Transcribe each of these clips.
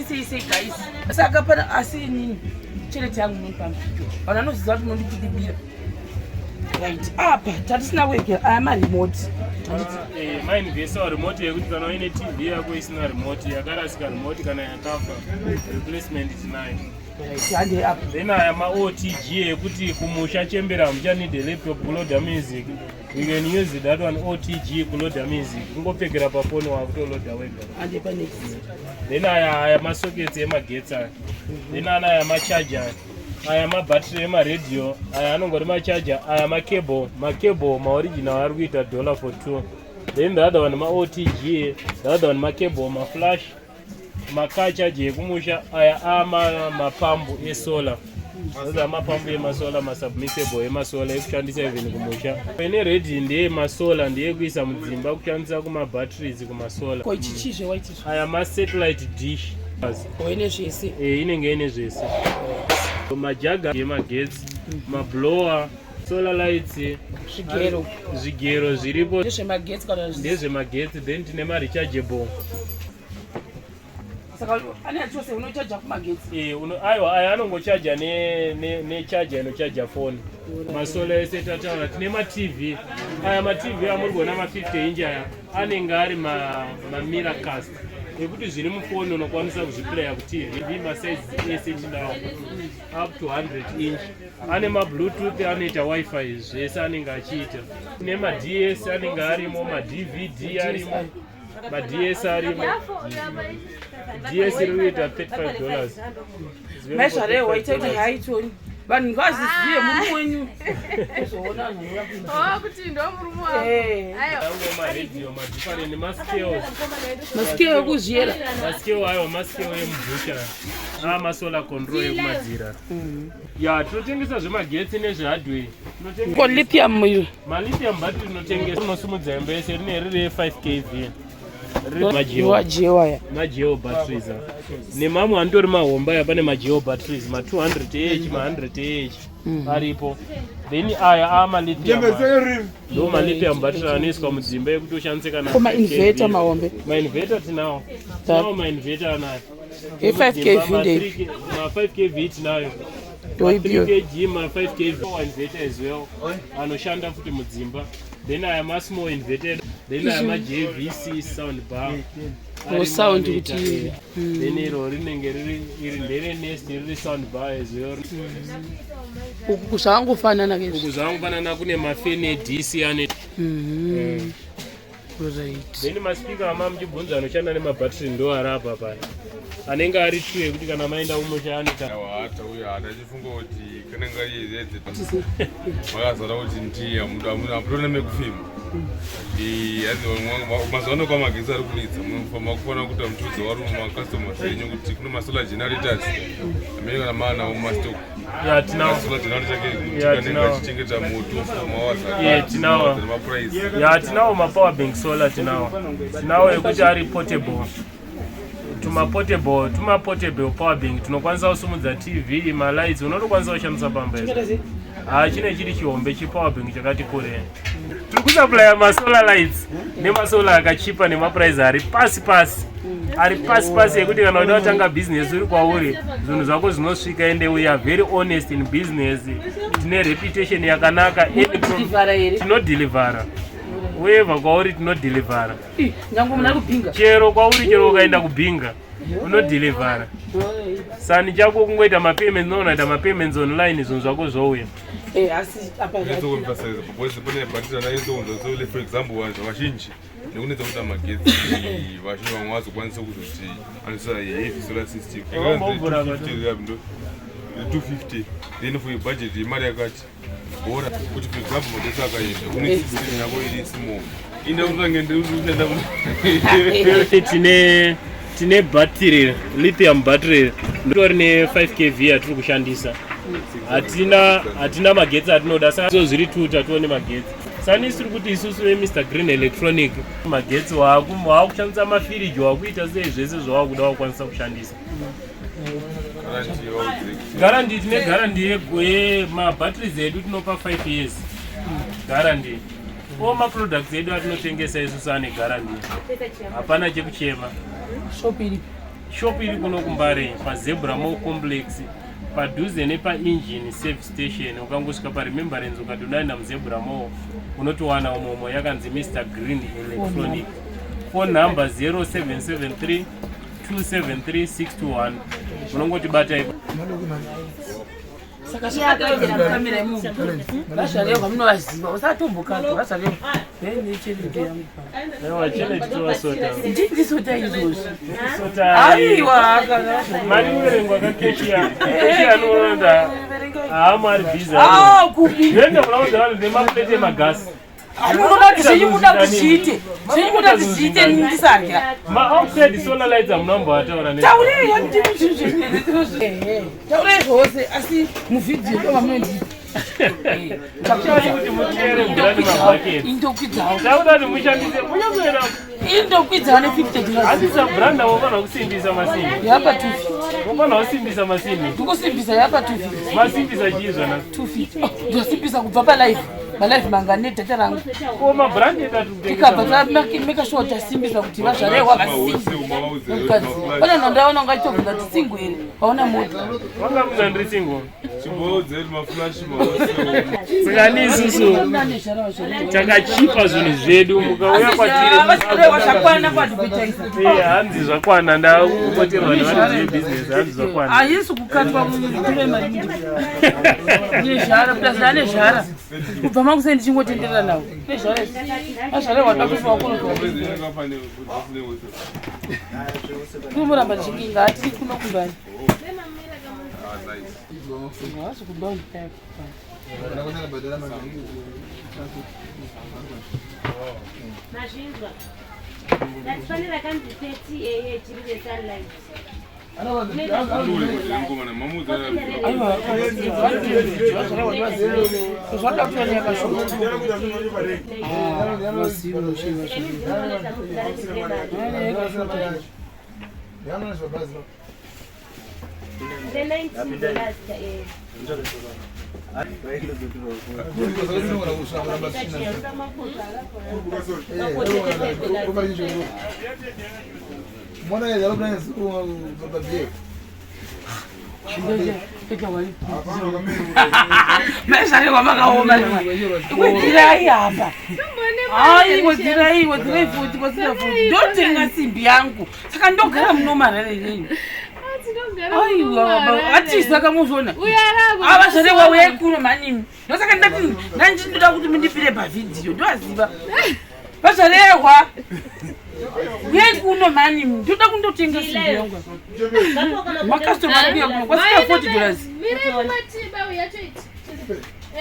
sei sei guys. Saka pana asi inini chete yangu munonipa mupito. Vanhu vanoziva kuti munondikudibira. Right. Apa tatisina weke aya maremote. Eh, mainvesta remote yekuti kana uine TV yako isina remote yakarasika remote kana yakafa replacement tinayo. Then aya maOTG ekuti kumusha chembera hamuchanide laptop kuloada music. You can use that one OTG kuloada music. Kungopfekera pafoni wakutoloada wega. Then aya aya masockets emagetsi aya. Then ana aya macharger aya mabattery emaradio aya anongori macharger aya macable macable maoriginal ari kuita dollar for two. Then the other one maOTG, the other one macable maflash makachaji ekumusha aya ama mapambu esolar those are mapambu emasolar masubmissible emasolar ekushandisa even kumusha ine redi ndeyemasolar ndeyekuisa mudzimba kushandisa kumabatteries kumasolar. Ko ichi chizve waiti? Aya masatellite dish. O ine zvese. Eh, inenge ine zvese. Majaga emagetsi, mablower, solar lights, zvigero. Zvigero zviripo. Ndezvemagetsi kana ndezvemagetsi, then tine marechargeable. Saka ane chose unochaja kumagetsi. Eh, uno aiwa aya anongochaja ne ne ne charger inochaja phone. Masolar ese tataura tine ma TV. Aya ma TV amuri kuona ma 50 inch aya anenge ari ma ma mirror cast. Ekuti zviri mufoni unokwanisa kuzviplaya ku TV ma size ese tinawo up to 100 inch. Ane ma bluetooth anoita wifi zvese anenge achiita. Tine ma DS anenge arimo, ma DVD arimo. MaDS arimo. DS iri kuita $35. Maizvarewo waita kuti haitoni. Vanhu ngavazizive murume wenyu. Uzoona vanhu vanoda kuita. Oh, kuti ndo murume wangu. Eh. Aiwa. Maradio madifferent nemascales. Mascale ekuzviyera. Mascale ayo mascale emubhucha. Ah, masolar control ekumadzira. Ya, tinotengesa zvemagetsi nezvehardware. Tinotengesa Ko lithium iyo. Malithium battery tinotengesa. Rinosimudza imba yese rine riri 5 kV. Riri mageo. Wajewa ya. Mageo batteries aya. Nemamwe anotori mahomba aya pane mageo batteries ma 200 Ah, ma 100 Ah aripo. Then aya ama lithium. Ndo ma lithium battery anoiswa mudzimba yekuti ushandise kana Ko ma inverter mahombe. Ma inverter tinawo. Tinawo ma inverter anayo. E 5 kV ndei. Ma 5 kV tinayo. Ndoipiyo. 3 kg ma 5 kV inverter as well anoshanda futi mudzimba. Then aya ma small inverter, then aya ma JVC sound bar. Oh, sound kuti- Then iro rinenge riri iri ndere Nest riri sound bar as well. Uku zvakangofanana ke. Uku zvakangofanana kune mafeni eDC ane. Right. Then maspeaker ama muchibvunza anoshanda nemabattery ndo ari apa paya. Anenge ari true ekuti kana maenda kumusha anoita. Aiwa, tauya tachifunga kuti kanenge yedze makazara kuti ndiye hamutone mekufema. Mazuva ano kwamagetsi ari kunetsa, makufanira kuti muchiudza vari mumacustomers enyu kuti kune masolar generators amene kana maanawo mumastock. Ya, tinawo. Solar generator Ya, kanenge tinawo. achichengeta moto for mahours Yeah, tinawo. nemaprice. Ya, tinawo mapower bank solar tinawo. Tinawo ekuti ari portable. Tumaportable, tumaportable power bank tinokwanisa kusimudza TV, malights unotokwanisa kushandisa pamba izvo. Ha, chine chiri chihombe chipower bank chakati kure. Tiri kusupplya masolar lights nemasolar akachipa nemaprice ari pasi pasi. Ari pasi pasi ekuti kana uda kutanga business uri kwauri zvinhu zvako zvinosvika, ende we are very honest in business. Tine reputation yakanaka. Deliver here? Tinodelivera weva kwauri, tinodelivera. Ih, nyange munhu ari kuBinga. Chero kwauri, chero ukaenda kuBinga unodelivera. Sani chako kungoita mapayments, unoona mapayments online, zvinhu zvako zvouya. Eh, asi apa Nyatsokuemphasize because pane battery ranyatsokunza. So for example, vanhu vazhinji nekunetsa kuita magetsi, vazhinji vamwe vazokwanisa kuzoti anoisa heavy solar system Vambomvura. 250, then for budget yemari yakati bhora kuti for example magetsi akaenda, kune system yako iri small inde kutange ndikuenda. Tine battery, lithium battery ndo rine 5 kV yatiri kushandisa. Hatina magetsi atinoda, saka so zviri 2 tatione magetsi sani tiri kuti isusu veMr Green Electronic magetsi waakushandisa mafiriji, wakuita sei, zvese zvawakuda wakukwanisa kushandisa. Guarantee, tine guarantee yemabatteries edu, tinopa 5 years guarantee. O maproducts edu atinotengesa isusu ane guarantee, hapana chekuchema. Shop iri? Shop iri kuno kuMbare paZebra Mall Complex padhuze nepaEngine Service Station. Ukangosvika paRemembrance ukatodaenda muZebra Mall unotowana umomo, yakanzi Mr Green Electronic. Phone number 0773 273 621, unongotibata ipo. Saka zvakadakamera imomo, vazvarehwa munovaziva, usatombokadza vazvarehwa nechelete yangu. Aiwa, cheleti tovasota. Ndindisota izvozvi. Sota. Aiwa. Mari kuverengwa kakeshiya keshiya anoonda haamo, ari busy. Ah, kupi? Ndoenda kunaudza vanhu nemapureti emagasi. Munoda kuti zvenyu, muda kuti zviite zvenyu, muda kuti zviite, ndisarya. Maoutside solar lights amunomboataura. Taurei handiti zvinhu zvenyu, taurei zvose, asi muvhidhiyo ndo mamunondiita. Kuti muchere mvura nemabhaketi. Indokwidzawo. Takuda kuti mushandise munyatsoenda. Indokwidzawo ne50 dollars. Handisa branda, wofanira kusimbisa masimbi. Yapa 250. Wofanira kusimbisa masimbi. Ndikusimbisa, yapa 250. Masimbisa chii zvana? 250 ndosimbisa kubva palive, malive mangani nedata rangu. Ko mabrand edu ati Tikabva kutengesa? Tamake sure tasimbisa kuti vazvarehwa vasimbi mukadzi pana nondaona ungaitobvunza kuti single here, waona mota. Vangabuza ndiri single. Chimboudza kuti maflash maose. Saka ni isusu takachipa zvinhu zvedu, mukauya kwatiri. Vazvarehwa, zvakwana kuadvertisa. Eh, hanzi zvakwana, ndakupoterwa nevanhu vebusiness, hanzi zvakwana. Haisi kukatwa mutore mari nezhara, plus ane zhara kubva makusei ndichingotenderera nawo nezhara azvarehwa dakufa kuno kunomuramba ndichinginga hatiri kuno kumbani hasi kumba. Mazvinzwa, ndatifanira kanzi 30 aa chiri vesunlight. Aiwa, zvada kutoona yakashota. Vazivi. The $19. Mwana yalobna. Maizvarehwa makaoma, wedzirai apa. Hai, wedzirai, wedzirai futi, wedzira futi. Ndotenga simbi yangu, saka ndogara munomararerei? Aiwa, atisaka muzvona avazvarehwa, uyai kuno manimi. Ndosaka ndati ndandinoda kuti mundipire pavhidhiyo, ndoaziva vazvarehwa, uyai kuno manimi, ndoda kundotenga simbi yangu. Makastoma ari kuuya kuno kwasika $40.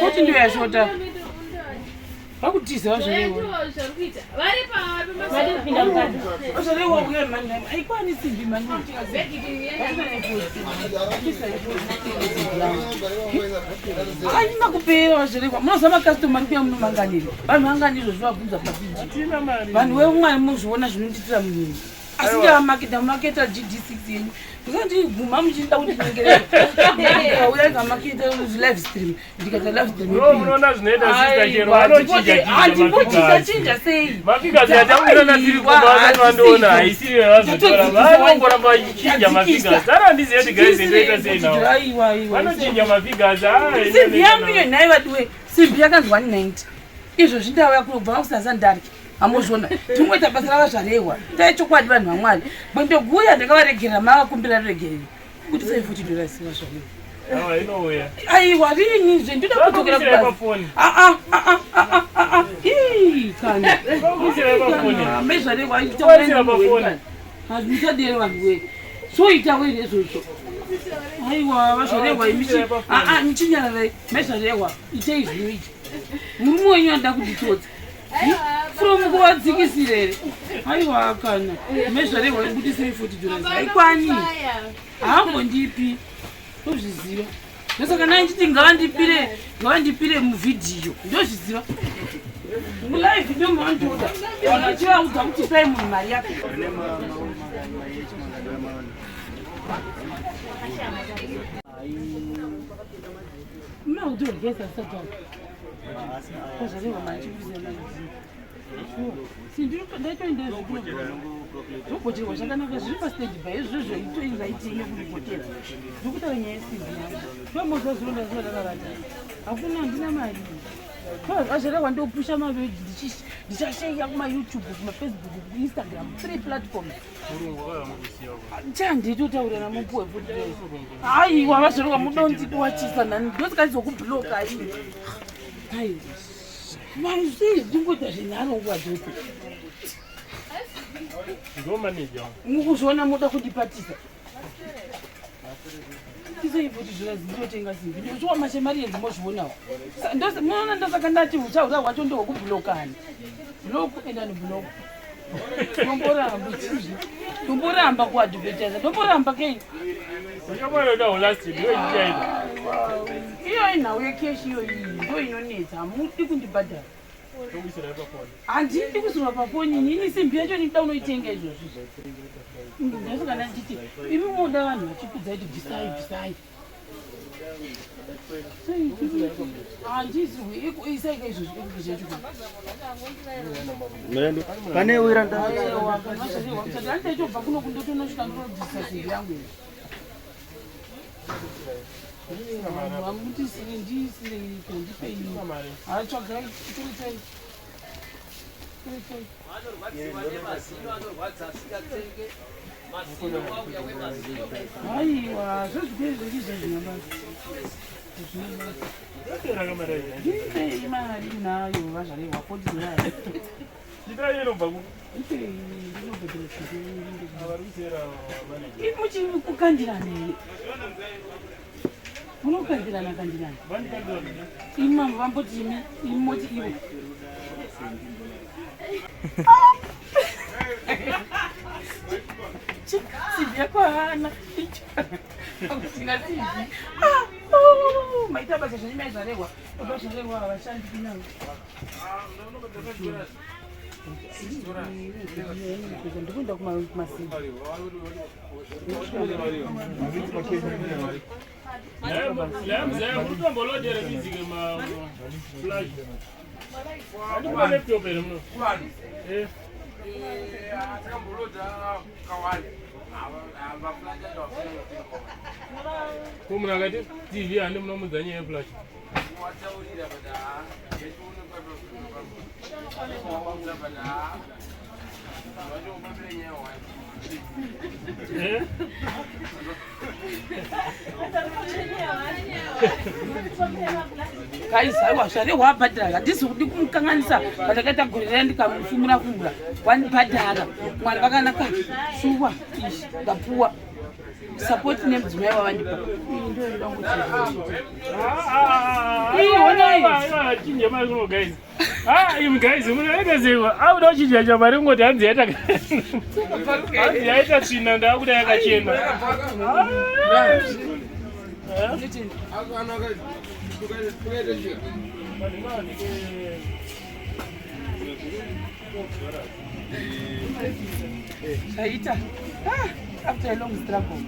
40 ndiyo yashota, vakutiza vazvarehwa. Vazvarehwa, uya mani, aikwani simbi mani. Aina kupera vazvarehwa, munoziva makastoma ari kuuya muno manganiri, vanhu vangani izvozvo vabvunza pavhidhiyo. Hatina mari. Vanhu vemwari, muzviona zvinonditira munhu, asi ndavamaketa maketa GD6 yenyu, musandiguma muchida kundinyengerera. Uyai kamaketa live stream, ndikaita live stream. No, munoona zvinoita sister chero vanochinja. Handimbochinja chinja sei? Mafigures yatakuona tiri kumba vasati vandoona haisiyo yavazotora, vanongoramba vachichinja mafigures. Ara handizivi kuti guys ndoita sei nawo. Aiwa, aiwa. Vanochinja mafigures. Simbi yangu iyo nhai vadiwe, simbi yakanzi 190 izvozvi, ndauya kunobva makusasa ndarya, hamuzvona tingoita basa ravazvarehwa tai chokwadi. Vanhu vamwari, bwendoguya ndakavaregerera, mavakumbira ruregerero kuti sei $40 vazvarehwa? Awa, inouya. Aiwa, rinizve ndoda kudzokera Vakuisirai kubasa. pafoni. Aa, aa, aa, aa, ii kana. Vakuisirai pafoni. Mezvarehwa. Vakuisira pafoni. Musadere vanhu we, soita were izvozvo. Aiwa, vazvarehwa, aa, muchinyararai. Mezvarehwa, itei zvinoita murume wenyu anoda kunditsotsa from kuvadzikisira here? Aiwa kana, mezvarehwa, ibudisei $40, haikwani, haambondipi, ndozviziva. Ndosaka nai nditi ngavandipire, ngavandipire muvhidhiyo, ndozviziva mulive ndomavandoda vachivaudza kuti pai munhu mari yake. Mautorgesa satani, azvarehwa mari chibvisa mari. Zvogocherwa zvakanaka zviri pastage by izvozvo itoiraiti yekuzvigotera. Ndokutaura nyaya yesimbi yangu. Ndomoziva zvironda zviva ndakavata. Hakuna handina mari. Azvarehwa ndopusha maveji ndichasheya kumayoutube, kumafacebook, kuinstagram, 3 platforms. Chanditotaura namupuwe futi. Aiwa vazvarehwa mudondiwachisa nani ndosikaizokubloka ini. Ai. Mai ndingoita zvenharo nguva dzose. Ndomaneja. Mukuzviona moda kundipatisa. Isai futi zvira ndinotenga simbi. Ndozviwa mashemari yenzi mozvionawo. Munoona ndosaka ndati huchaura hwacho ndohwekublokani. Block and unblock. Ndomboramba chizvi. Ndomboramba kuadvertise. Ndomboramba kei. Uchamwana ulast ndiwe chichaita. Iyo inhau yekeshi iyo iyi ndo inonetsa. Hamudi kundibhadhara. Handidi kuisirwa pafoni inini simbi yacho ndinoda unoitenga izvozvi. Ndosaka ndachiti imi moda vanhu vachikudzai kuti bvisai bvisai. Handisirwi isaika izvozvi ikukuchacho. Pane wira nda. Handaichobva kuno kundotonosvika ndinobvisa simbi yangu iyi. Hamutisire ndiisire ndipei. Hatsvagai turutai. Turutai. Aiwa, zvezvikwe zvedu zvazvina basa. Zvina basa. Ndipei mari nayo vazvarehwa 40 dollars. Ndipei ndinobhadhara chipo. Muchiri kukandirana here? Munokandirana kandirana. Imi mambo vamboti imi, imi moti ivo. Simbi yakwana. Kusina simbi. Maita basa zvenyu mai zvarehwa. Baba zvarehwa havashandi kunyange. Ndikuenda kumasimbi. Muritombolodere music ma flash. Handikupa laptop here muno? Eh. Ko munhu akati TV handi munomudza nyaya yeflash. Eh? Guys, aiwa zvarehwa abhadhara handisi kudi kumukanganisa pandakaita gore raya ndikamufumura fumura wandibhadhara mwari vakanaka shuwa ishi ndapuwa sapoti nemudzimai wavandipa iyi ndiyo inoda kuti Chinja mari kuno guys. Ah, imi guys, munoita sei? Auda kuchinja mari kungoti hanzi yaita hanzi yaita tsvina ndakuda yakachena. Zvaita. Ah, after a long struggle.